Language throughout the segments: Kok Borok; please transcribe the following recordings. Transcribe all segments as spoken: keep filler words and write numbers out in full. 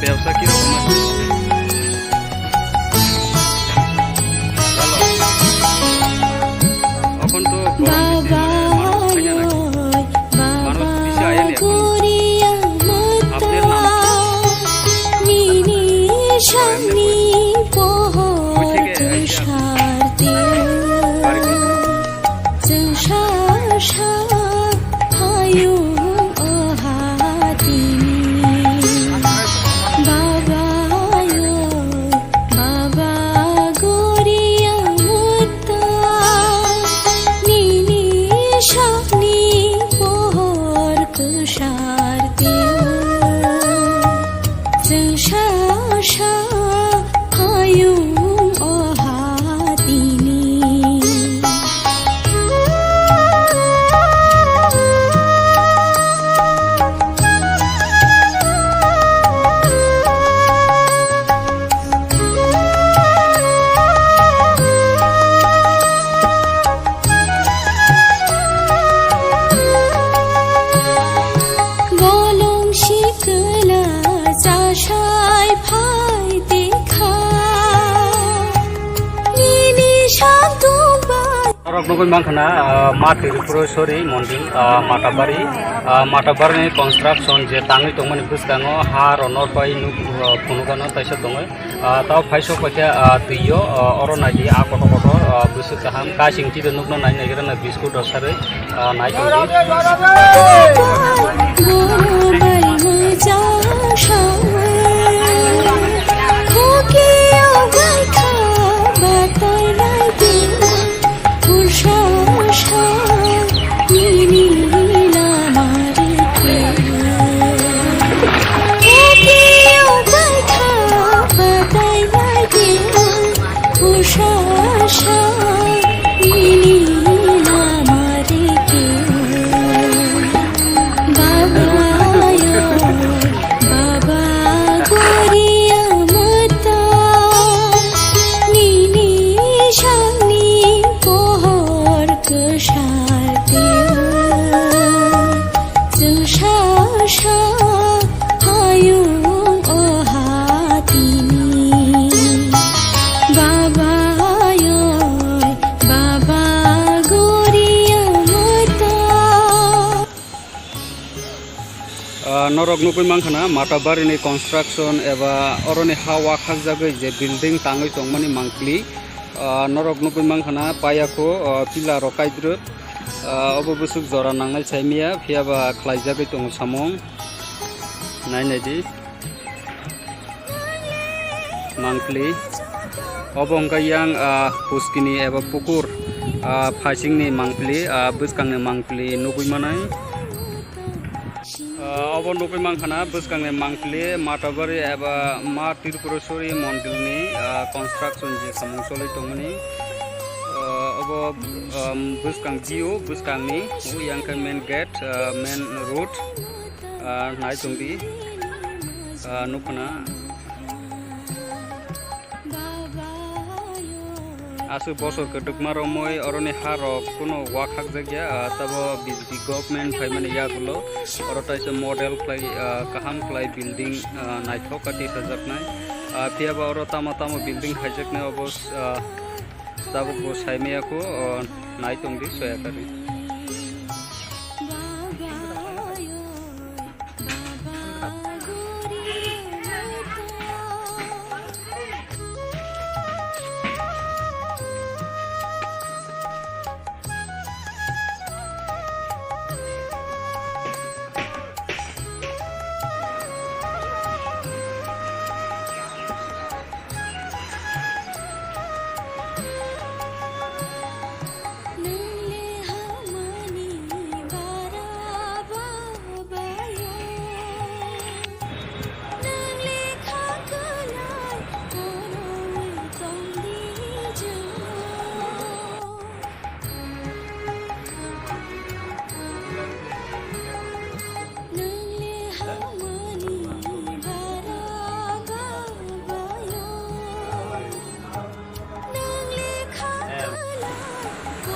ব্যবসা কিরকম আছে? ভালো। এখন তো গরম দিনে মানুষ খায় না নাকি? মানুষ বেশি আয় না এখন। আপনার নাম কি? কোথা থেকে আইছেন? বাড়ি কোথায়? Bolong sikla chasai phai dekha, nini santu bai. Norok nugwi mankha na, ah, Ma Tripureshwari Mondir, ah, Matabari, ah, Matabari ni construction je tangwi tongmani bwskango ha ronor pai nuk, ah, phunukano taisa tongwi. Ah, tao phai sok paikha, ah, twi o, ah, oro naidi, ah, kotor kotor, ah, bwswk kaham, kasing twi nukno nai naigra na biscuit rok sarwi, ah, nai tongdi. Baba goria mata, nini sani pohor kwsar teo. Chwng sa sa hayung o hatini. Baba yo, baba goria mata. Ah, norok nugwi mankha na Matabari ni construction eba oroni ha wakhakjagwi je building tangwi tongmani mangpili. Ah, norok nugwi mankha na payakho, ah, pillar rok kaidrwk. Ah, obo bwswk jora nangnai saimaya, phiyaba khlaijagwi tongo samung. Nai naidi. Mangpili. Obo wngkha yang, ah, puskini eba pukur, ah, phaisingni mangpili, ah, bwskangni mangpili nugwi manai. Ah, obo nugwi mankha na bwskangni mangpili Matabari eba Ma Tripureshwari Mondirni, ah, construction je samung choli tongmani. Ah, obo, um, bwskang view, bwskangni, o yang khe main gate, ah, main road. Ah, nai tongdi, ah, nukho na. Aswk bosor kwdwkma romwi oroni ha rok kuno wakhakjakya, ah, tabo B J P government phaimani yagulo oro taisa model khlai, ah, kaham khlai building, ah, naithok khe tisajaknai. Ah, phiyaba oro tamo tamo building khaijaknai obo, ah, tabuk bo saimaya kho, ah, nai tongdi soya kari.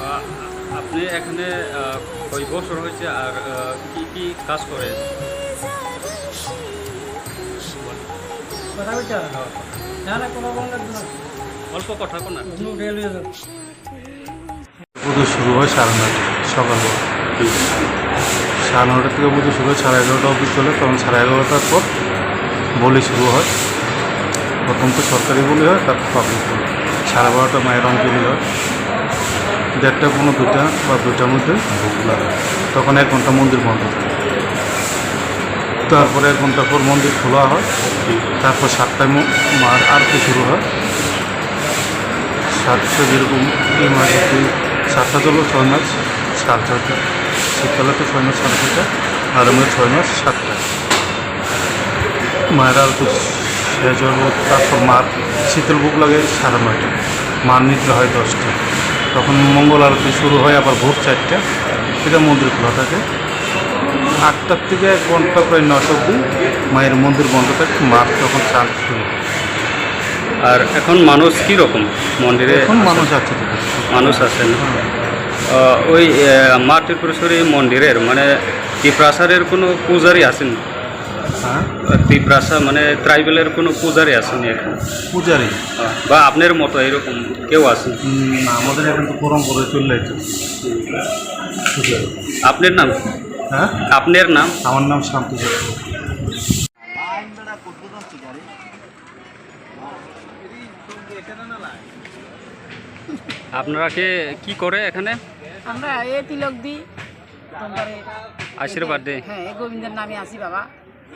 আহ, আপনি এখানে, আহ, কয় বছর হয়েছে আর, আহ, কি কি কাজ করেন? অল্প কথা কো না। পুজো শুরু হয় সাড়ে নয়টা সকালবেলা। সাড়ে নয়টা থেকে পুজো শুরু হয়, সাড়ে এগারোটা অবধি চলে। তখন সাড়ে এগারোটার পর বলি শুরু হয়। প্রথম তো সরকারি বলি হয়, তারপর পাবলিক বলি। সাড়ে বারোটা মায়ের অঞ্জলি হয়। দেড়টা, পৌনে দুটা বা দুটার মধ্যে ভোগ লাগে। তখন এক ঘন্টা মন্দির বন্ধ থাকে। তারপরে এক ঘন্টা পর মন্দির খোলা হয়। তারপর সাতটায় ম-, মার আরতি শুরু হয়। সাতটা যেরকম এই মাসে সাতটা চলবে, ছয় মাস সাড়ে ছয়টা। শীতকালে তো ছয় মাস সাড়ে ছয়টা, আর এমনি ছয় মাস সাতটা। মায়ের আরতি শেষ হলো, তারপর মার শীতল ভোগ লাগে সাড়ে নয়টা, মার নিদ্রা হয় দশটা। তখন মঙ্গল আরতি শুরু হয় আবার ভোর চারটা, এটা মন্দির খোলা থাকে। আটটার থেকে এক ঘন্টা, প্রায় নয়টা অবধি মায়ের মন্দির বন্ধ থাকে, মার তখন চান শুরু। আর এখন মানুষ কি রকম মন্দিরে এখন আছে? মানুষ আছে তো। মানুষ আছে না? হ্যাঁ। আহ, ওই, আহ, মা ত্রিপুরেশ্বরী মন্দিরের, মানে, তিপ্রাসারের কোনো পূজারি আছেন? হ্যাঁ? তিপ্রাসা, মানে, ট্রাইবেলের কোনো পূজারি আছেন এখন? পূজারি? আহ, বা আপনার মতো এরকম কেউ আছেন? উম, না, আমাদের এখন তো পরম্পরা চলে যাচ্ছে। পূজারি। আপনার নাম? হ্যাঁ? আপনার নাম? আমার নাম শান্তি চক্রবর্তী। আপনারা কে কি করে এখানে? আমরা এ তিলক দি, তোমারে আশীর্বাদ দেই। হ্যাঁ, এই গোবিন্দের নামে আছি বাবা।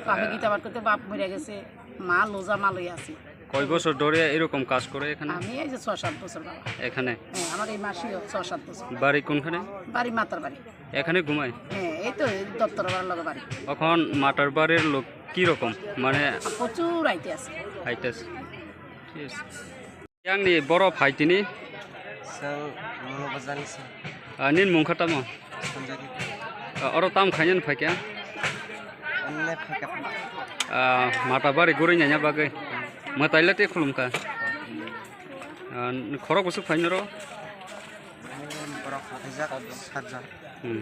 বাপে গীতা পাঠ করতে বাপ মরে গেছে, মা লোজা মা লই আছি। কয় বছর ধরে এরকম কাজ করে এখানে? আমি এই যে ছয় সাত বছর বাবা। এখানে? হ্যাঁ, আমার এই মাসিও ছয় সাত বছর। বাড়ি কোনখানে? বাড়ি মাতার বাড়ি। এখানে ঘুমায়? হ্যাঁ, এই তো এই দত্তর বাড়ির লগে বাড়ি। এখন মাতার বাড়ির লোক কি রকম? মানে প্রচুর আইতে আছে। আইতে আছে। ঠিক আছে। Yang ni borok phai tini? Sang mono bajani sa. Ah, nin mung kha tamo? Sanjay Kiki. Ah, oro tam khainani phai kha? Anne phai kha. Ah, mata bari guri nanya bagwi. Mwtai le tei khulum kha. Ah, khorok bwswk phai noro? Borok khaijak, sarjak. Hmm.